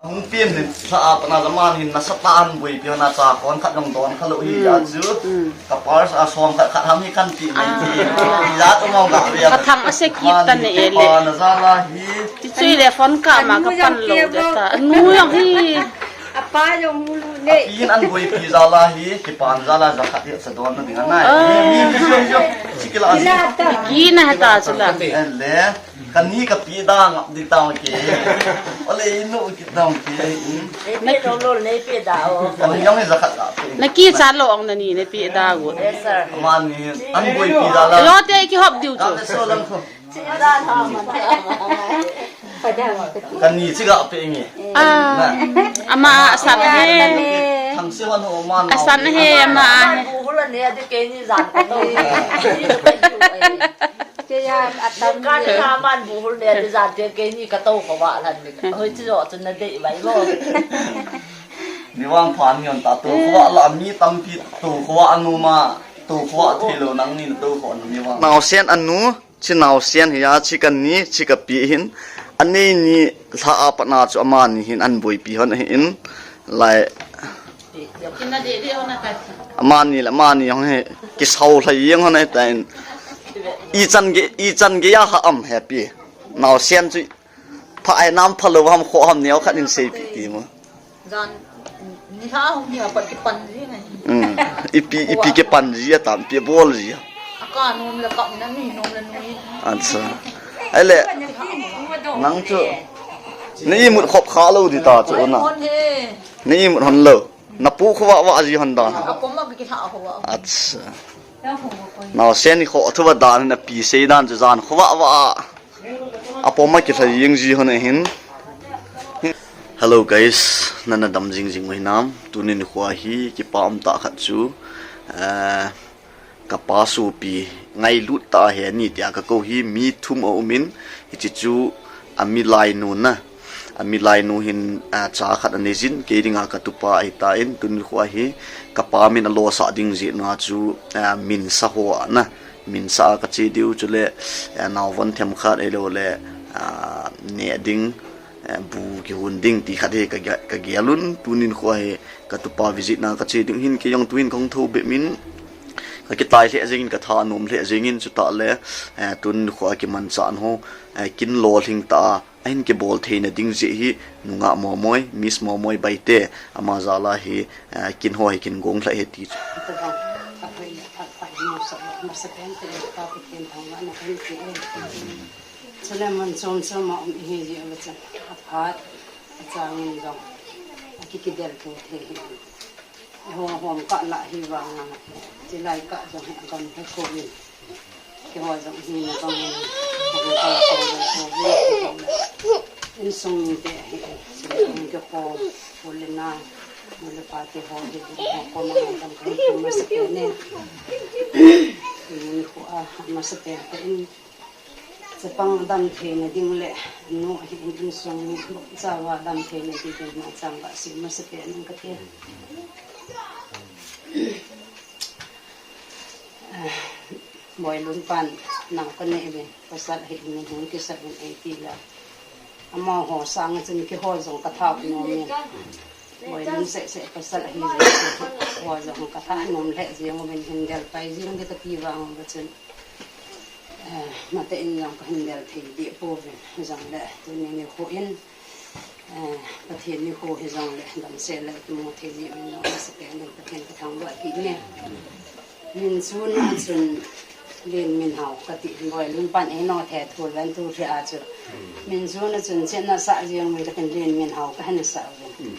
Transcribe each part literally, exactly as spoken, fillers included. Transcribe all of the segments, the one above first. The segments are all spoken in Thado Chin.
Hung pen ni sa a pana zaman hin nasa tan bui pi na cha kon khat long don kha lo hi ya chu. Ka pars a som khat khat ham hi kan ti mai ti. Ti ya tu mong ga ya. Ka thang a se kip ta ne e le. Pa na za la hi. Ti chui le phone ka ma ka pan lo de ta. Nu yong hi. Apa yong mu lu ne. Pi hin an bui pi za la hi, ki pan za la za khat hi sa don na ding anai. Ni ni ni yo yo. Sikila. Ki na ta chu la. En le. Kani ka pi da ngap di tang ke. Ole inu ki tang ke. Nei pe lo lo, nei pe da o. Ang yang za khat la pe. Na ki cha lo ang na ni nei pe da go. Yes, sir. Mani an boi pi da la. Lo te ki hop diu chu. Ka so lang ko. Chi da tha ma. Kani chi ga pe nge. Ah. Ama asan he. Thang si wan ho man. Asan he ama he. Bu hul ne de ke ni zan ko. Ke ya atam. Ka ni ha man bu hul ne de zan te ke ni ka to ko wa lan ni. Hoi chi jo chu na dei bai lo. Ni wang phan ngon ta to ko wa la mi tampi to ko wa anu ma to ko wa thei lo nang ni to ko anu mi wang. Nau sen anu. Chi nau sen hi a, chi ka ni, chi ka pi hin. Anei ni lha a pat na chu amani hin an boipi hon ahi in. Lai. Amani le amani hong he. Kisau lha yeng hon ahi ta in. I chan ge, i chan ge ya ha am he pi. Nau sen chu pha ai nam pha lo ham kho ham neo khat in sei pi ti mo. Jan, ni lha hung hi a pat kipan ji ngai. Hmm. Ipi, ipi kipan ji a tam, pi bol ji a. A ka nom le kap na ni nom le nui. Acha. Ai le, nang chu, na imut khop kha lo di ta chu na. Hon he. Na imut hon lo. Na pu kho wa wa ji hon da. A pom ma ki lha kho wa. Acha. Nau sen ni kho thu wa dan na pi sei dan chu jan kho wa wa. Apom a kilhai jing ji hon ahin. Hello guys, nana dam jing jing u hinam. Tuni nikho hi kipa um tah khat chu, eh, ka pa sopi ngailut tah ahi ni tia ka kou hi mi thum a um in, hichi chu a milai nu na. A milai nu hin, ah, cha khat anei jin, kei dinga ka tupa ahi ta in, tuni nikho hi ka pa min a losah ding jeh na chu, ah, min sa ho a na. Min sa a ka che diu chule, eh, nau von them khat ahilou le, ah, neh ding, eh, bu kihun ding ti khat hi ka ge-, ka gel un. Tuni nikho hi ka tupa visit na ka che ding hin kei jong tuin kong tho be min ka kitai lheh jing in ka tha nom lheh jing in chutah le, eh, tuni nikho a kimanchah ho, eh, kin lolhing ta a, ahin kibol theina ding jeh hi nungah Momoi, Miss Momoi Baite, ama jal a hi, eh, kin ho hi kin gong lha hi ti chu. Chule mun chom chom a um ihi jeh a chun aphat achang in jong akikidel to thei hi. Eiho hom kah lah hi vang a, chilai kah jong hi agam he khovin. Keiho jong hi na bang in, hom kah lah khovin, khovin, khovin. Insung mite hi, chilai hom kikhom, pu le na, nu le pa te ho hi, ding ho koma dam kan tum masa pe ne. Ni khu a, masa pe te in, Chapang dam theina ding le, nu hi in, insung mi, chava dam theina ding le, na chang ba si masa pe ning ka te. Boilun pan nau ka nei ve, pasal hi in hung kisa in ei ti la. Amaho sang a chun keiho jong ka tha nom in. Boilun seh seh pasal hi ve, keiho jong ka tha nom le jeng uvin hin del pai jeng de ka ti vang va chun. Eh, mate in jong ka hin del thei deh pouvin, jong le, tuni nikho in, eh, Pathen nikho hi jong le, damsel le, kimu thei deh uvin jong, masa pen in Pathen ka thangvah kit e. Min chun a chun, Lenminhao ka ti, Boilun pan ei no the thu len tu the a chu. Min chun a chun, chen na sa jeng uvin ka tin Lenminhao ka hin sa uvin.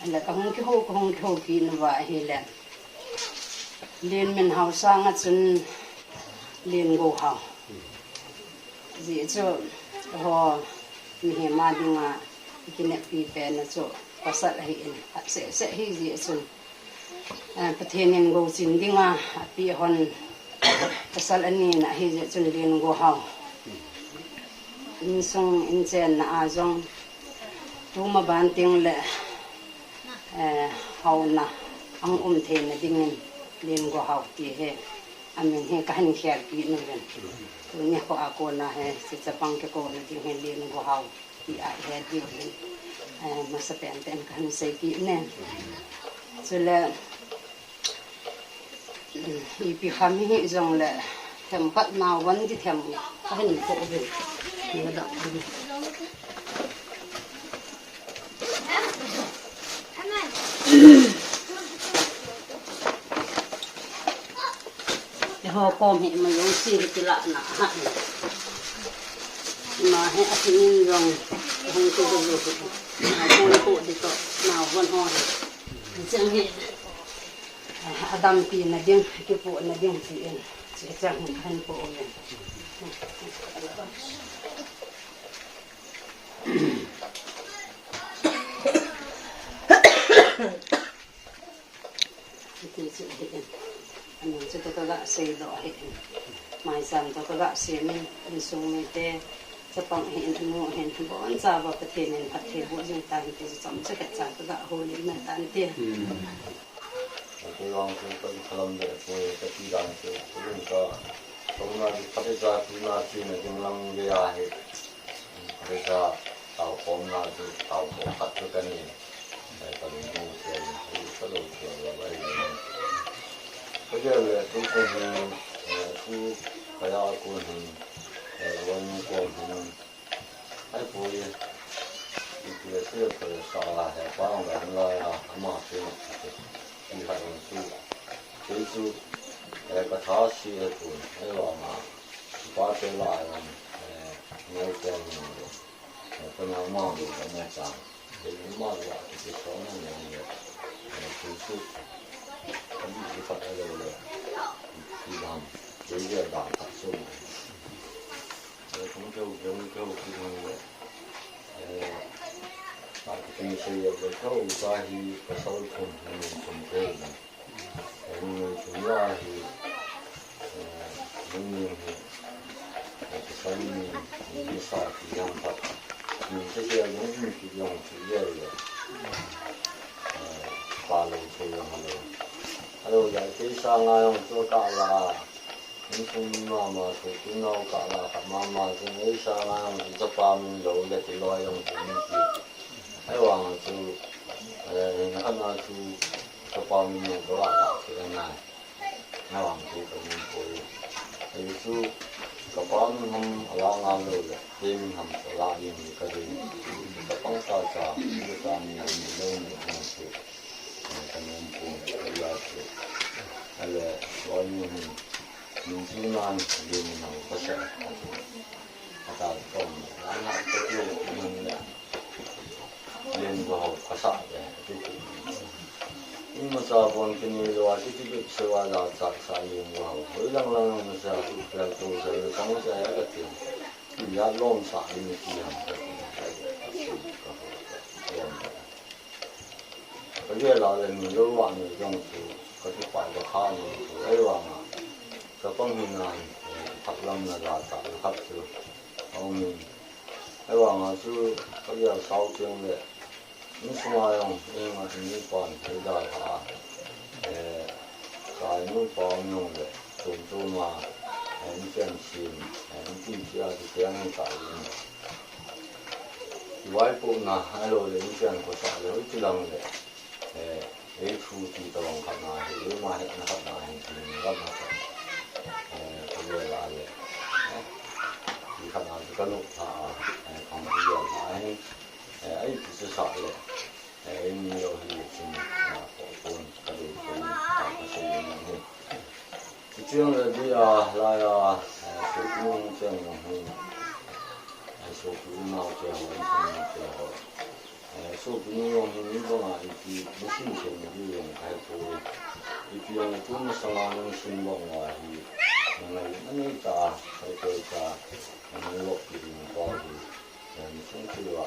Le ka hung kihou, ka hung kihou kit uva ahile. Lenminhao sang a chun Lengohao. Jeh chu, ho, mihem a dinga, i kineppi pen a chu, pasal ahi in, khat seh seh hi jeh chun. Eh, Pathen in gouchin dinga, apeh hon, pasal ani na ahi jeh chun Lengohao. Insung, inchen na a jong, tuma ban teng le, eh, haona, ahung um theina dingin, Lengohao ti hi, amin hi ka hin khel kit uvin. Tuni nikho a kona hi, hiche chapang kikouna ding hi Lengohao. Pi a he diu hi, eh, masa pen pen kahin sei kit e. Chule, mm, ipi ham hi jongle, themkhat naovon ti them kahin po uvin. Ni da. Eiho kom hi ima jong si hi kilahna ha. Ima hi athi in jong hung tu tu tu. Ima hung tu di to. Ima hung ho hi. Chang hi. Adampi na ding, kipu na ding ti in. Chang hi han pu in. Hiti chu ahi in. Amin chu to kaga seidoh ahi in. Maicham to kaga sem in, insung mite, chapang ahi in, anu ahi in, bonchauva Pathen in phatthei boh jing tan ti chu chomcha khat cha kaga houlim tan ti. Hmm. Kei vang chu ka khalam le poi, kati dan chu, ka ka na di phatthei cha tu na chi na ding lang gei ahi. Phatthei cha tao khom na chu, tao khom khat chu ka nei. Ka lungmong sel, ka lou sel, ka lou sel. Ka gel le, tu kon hin, eh, tu kaya kon hin, eh, wan kon hin. Ahipoi, ipi asei le sa la he pa ang la la ya, ama se ma se. Ipi khat chu, kei chu, eh, ka tha si e tu, eh, lo ma. Pa te la ya, eh, ngai te ni, eh, ka na ma lo, ka na cha. Kei ma lo, ki se so na ni, eh, tu tu. Ka ni ki fa lo le. Ki dam, kei ya dam ta so. Kei kong keu, kei kong keu, kei kong keu. Eh, a kei kong sei ya, kei kong keu, ka hi, ka sau kong, kei kong keu. Kei kong keu, ya hi, eh, kei kong keu hi, eh, ka sau ni, ni sa ki yang pa. Ni se ya, ni ki yang ki ya ya. Eh, pa lo se ya ma lo. Alo ya, kei sa nga yang to ka la. Insung mi mama chu, tinau ka la kha mama chu, ei sa nga ang chu chapa min lo le ti loi ang chu min ti. Ai vang chu, eh, na kha na chu chapa min lo ka la la chu na. Na vang chu ka min poi. Ei chu chapa min ham ala nga lo le, te min ham ala yin ka dei. Chapang sa cha, cha min lo ni ang chu. Ka nom pon, ka la chu. Ale, loi nu hin, min chu nan, lin nau ka sa. Ata tom, ana ka chu, min la. Lin go ho, ka sa de, ti ti. Ima sa pon kini lo, a ti ti bit se wa la, sa, sa lin go ho. Hoi lang lang, ma sa, tu, ka tu, sa, sa, sa, ya ka ti. Ya lom sa, ni ti, ya ka ti. Ka ho, ka ho. Ka gel a le mi lo vah ni jong chu, ka kipah le kha ni chu, ei vang a, ka pang hi ngai, eh, phak lam na la ta, khat chu, a um in. Ei vang a chu, ka gel sau tiang le, insung a jong, ei nga in ni pan, ei da tha, eh, ka nu pa um jong le, tum tum a, eh, in chen sin, eh, in tin chia, ti tiang in ka um. Vaipohna, ahilou le, inchen khosah le, hoi ti lang le, eh, ei thu ti tobang khat na hi, eima hetna khat na hi, ti lam khat, eh, ka gel a le, eh, ti khat na chu ka nop tha a, eh, khang ka gel tha a hi, eh, ei ti chu sah le, eh, eimi lou hi le chin, ah, ko pon, ka dei pon, ah, ka sei le hi. Kicheng le dia, laia, eh, sopi nung cheng nung hi. Eh, sopi nau cheng nung cheng nung cheng ho. Eh, sopi nung nung hi ni banga iti, ni sin cheng ni yang kai po. Iti yang tu masanga ni sin banga hi. Ngai, ngai ta, kai kai ta. Ngai lok ki ni pa hi. Eh, ni sin ki wa.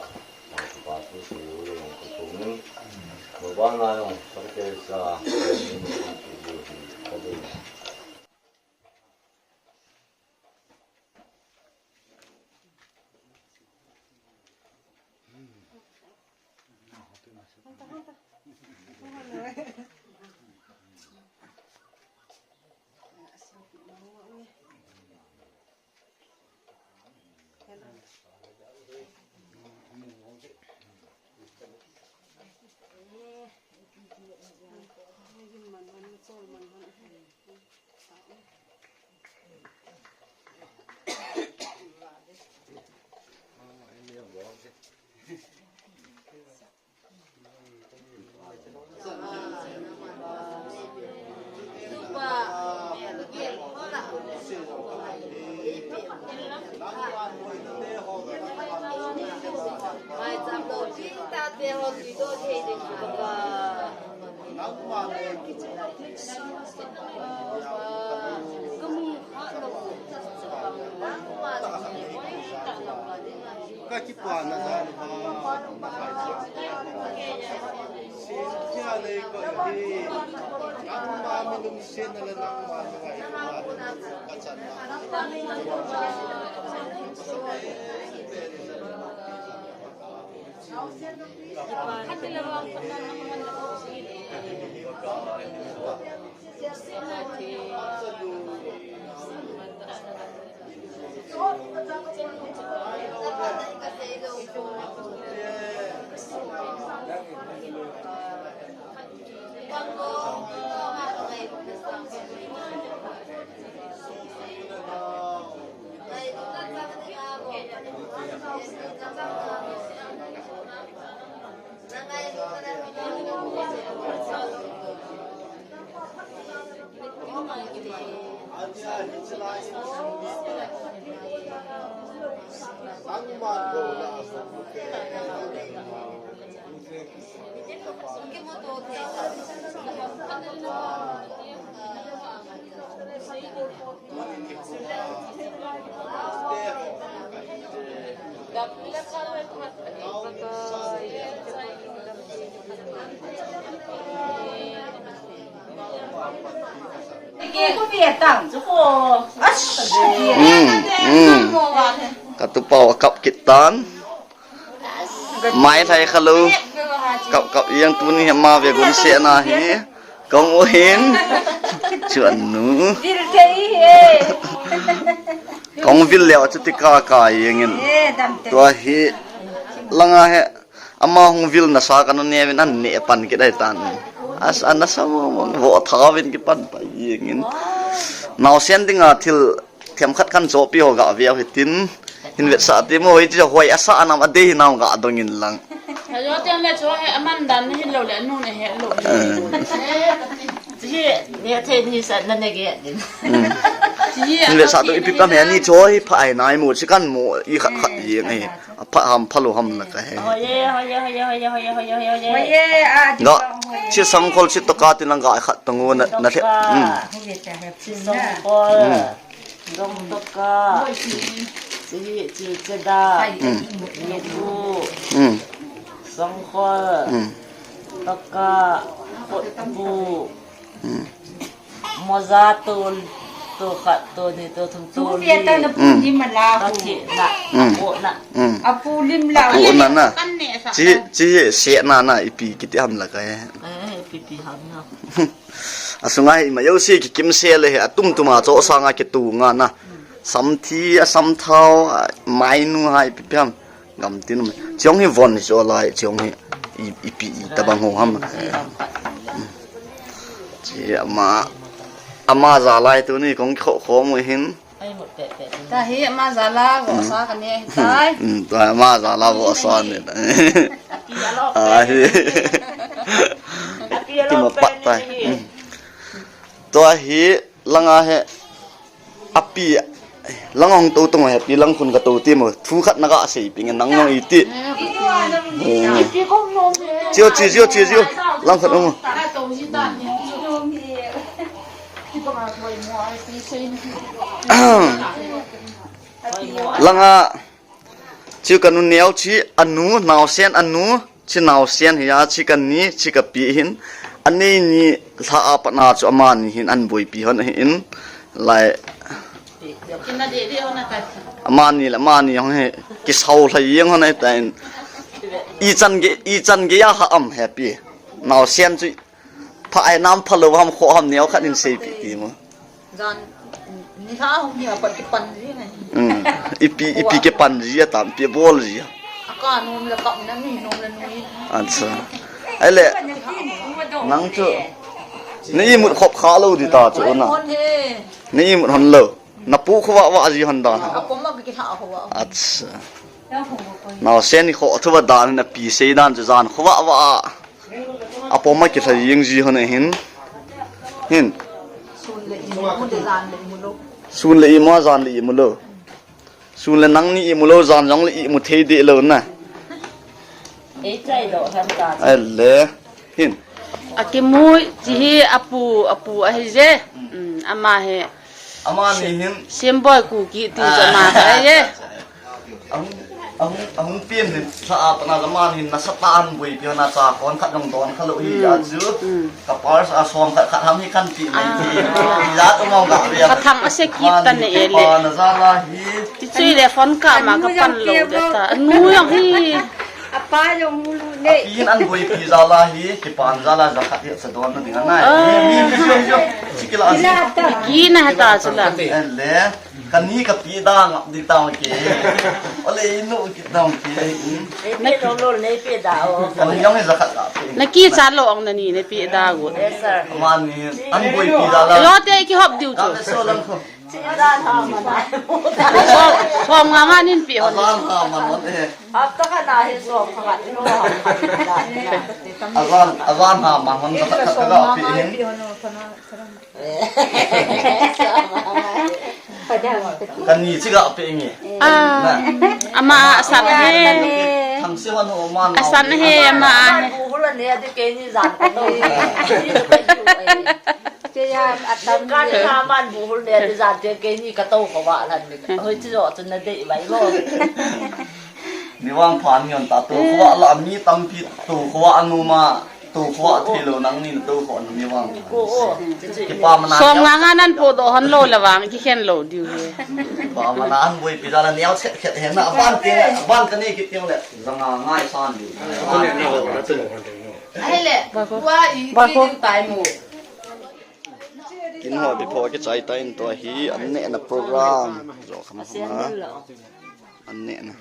Ka kipana jal uva, na khai jal uva. Sia lei ko hi, nangma mi lungsetna le nangma mi ngailutna ka channa. Hmm, hmm. Ka tupau a kap kit tan. Mai thai kha lou. Kap kap jeng tuni hi ama ve gun se na hi. Kong u hin. Chuan nu. Vil thei hi. Kong vil leo chu ti ka ka jeng in. Eh, dam te. Tua hi langa he ama hung vil nasa ka nu ne vin an ne pan ki dai tan. As an nasa mo mo vo tha vin ki pan pa jeng in. Naosen dinga thil themkhat kan chohpi ho ga ve u hitin, hin vetsah te mo, hoi ti hoi asa anam a dei hinam ga dong in lang. Ajo te me cho he aman dan hin lo le nu ne he lo. Eh. Hi ne the ni sa na ne ge din. Hmm. Hin vetsah to ipi pam he ni cho hi pha ai nai mo chi kan mo i khat khat jeng ai. A pha ham pha lo ham na ka he. Hoi ye, hoi ye, hoi ye, hoi ye, hoi ye, hoi ye, hoi ye, hoi ye. Hoi ye, a, ga, chi sangkhol chi toka tin lang ga khat tong u na, na the. Hmm. Hoi ye, ta he. Chi sangkhol. Hmm. Dong toka. Chi, chi, cheda. Hmm. Yetu. Hmm. Sangkhol. Hmm. Toka. Khotbu. Hmm. Moja to, to khat, to ni, to thum, to li. Ka thi na. Hmm. Apu na. Hmm. Apu lim la. Apu na na. Chi, chi se na na ipi kiti ham la ka he. Eh, ipi pi ham na. Asunga hi ima jouse kikim se le he atum tuma cho sanga kitu nga na. Samthi, asamthau, a, mainu hai ipi pi ham. Gam tin um. Chiong hi von hi cho lai, chiong hi i, ipi i tabang ho ham. Chi ama, ama ja lai tuni kong kho kho mu hin. Ta hi ama ja la vo sa ka ne hi tai. Hmm, ta ama ja la vo sa ne. A hi. Ti ma pa tai. Hmm. Tua hi langa he api lang hong to tong he pi lang khun ka to ti mo thu khat na ka sei ping nang mo i ti. Chio, chio, chio, chio, chio. Lang khat mo. Langa, chu ka nu neo chi, anu, naosen anu, chi naosen hi a, chi ka ni, chi ka pi hin. Anei ni lha a pat na chu amani hin an boipi hon ahi in. Lai. Amani le amani hong he. Kisau lha jeng hon ahi ta in. I chan ge, i chan ge ya ha am he pi. Naosen chu pha ai nam pha lo ham kho ham neo khat in sei pi ti mo. Jan, ni lha hung hi a pat kipan ji ngai. Hmm. Ipi, ipi kipan ji a tam pi bol ji a. A ka nom le kap na ni nom le nui. Acha. Ai le, nang chu, na imut khop kha lo di ta chu na. Hon he. Na imut hon lo. Na pu kho wa wa ji hon da na. Ka pom ma ki lha ho wa. Acha. Naosen ni kho thu wa dan na pi sei dan chu jan kho wa wa. Apom a kilha jeng ji hon ahin. Hin. Sun le imu, jan le imu lo. Sun le imu, jan le imu lo. Sun le nangni imu lo, jan jong le imu thei deh lo na. Ei chai lo ham ta. Ai le. Hin. Akimu chi hi apu, apu ahi je. Hmm, ama hi. Ama ni hin. Simboi Kuki ti chu ama ahi je. Ahung, ahung, ahung pin ni sa apa na zaman hin nasa tan bui pio na cha kon khat long don khat lo hi ya chu. Hmm. Ka pars a som khat khat ham hi kan ti mai ti. Ya tu mong ga ria. Ka thang a se kip ta ne e le. Pa na za la hi. Ti chui le phone ka ma ka pan lo de ta. Nu yong hi. Apa yong hulu ne. Pi hin an bui pi za la hi, ki pan za la za khat hi sa don na ding anai. Ah. Hi, hi, hi, hi, hi. Sikila. Kila ta. Ki na ta chu la. En le. Kani ka pi da ngap di tang ke. Ole inu ki tang ke. Nei pe lo lo, nei pe da o. Kani yong za khat ka pi. Na ki cha lo ong na ni, nei pe da go. Yes, sir. Mani, an bui pi da la. Lo te ki hop diu chu. Ka so lang ko. Chi da na ma na. So, so nga nga nin pi hon. Alan ha man hon e. Hap ta ka na he so ka ga ino ha. Alan, alan ha man hon ka ka ga pi hin. Kani chi ga pe nge. Ah, ama asan he. Thang si hon ho man. Asan he ama he. Bu hul ne ati ke ni jan ko. Ke ya atam ka ni ha man bu hul ne ati jan te ke ni ka to ko wa lan ni. Hoi chi jo chu na dei bai lo. Mi vang phan ngion ta tu khua la mi tampi tu khua anu ma tu khua thi lo nang nin tu khua mi vang. Ko o. Kipa mana. Som nga nga nan po do hon lo la vang ki khen lo diu he. Kipa mana an boi pi da la niau chet chet he na ban te ban ka ni ki tiang le. Zanga ngai san diu. Ahile. Wa i ki tai mo. Kin ho bi pho ki chai ta in to hi an ne na program. Jo kham kham. An ne na.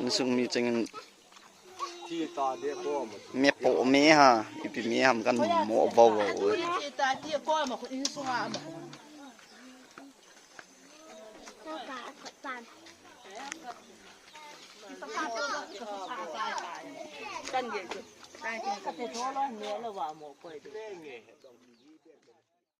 Insung mi chengin me po me ha, ipi me ham kan mo vau vau.